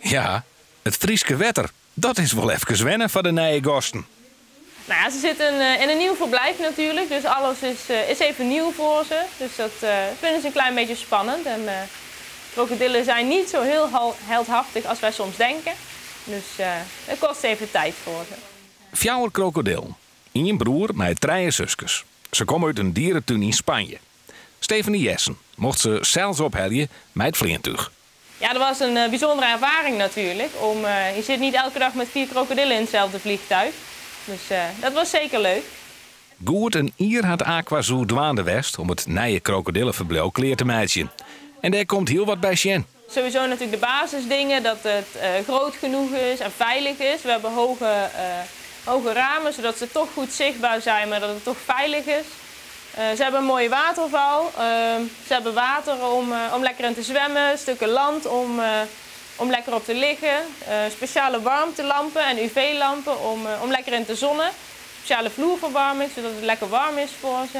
Ja, it Fryske wetter, dat is wol efkes wenne foar de nije gasten. Nou ja, ze zitten in een nieuw verblijf natuurlijk, dus alles is even nieuw voor ze. Dus dat vinden ze een klein beetje spannend. En krokodillen zijn niet zo heel heldhaftig als wij soms denken. Dus het kost even tijd voor ze. Fjouwer krokodillen, ien broer mei trije suskes. Se komme út in dieretún yn Spanje. Stephanie Jessen mocht se sels ophelje mei it fleantúch. Ja, dat was een bijzondere ervaring natuurlijk. Je zit niet elke dag met vier krokodillen in hetzelfde vliegtuig. Dus dat was zeker leuk. Goed in jier hat AquaZoo dwaande west om it nije krokodilleferbliuw klear te meitsjen. En dêr komt hiel wat by sjen. Sowieso natuurlijk de basisdingen, dat het groot genoeg is en veilig is. We hebben hoge ramen, zodat ze toch goed zichtbaar zijn, maar dat het toch veilig is. Ze hebben een mooie waterval. Ze hebben water om lekker in te zwemmen, stukken land om lekker op te liggen. Speciale warmtelampen en UV-lampen om lekker in te zonnen. Speciale vloerverwarming, zodat het lekker warm is voor ze.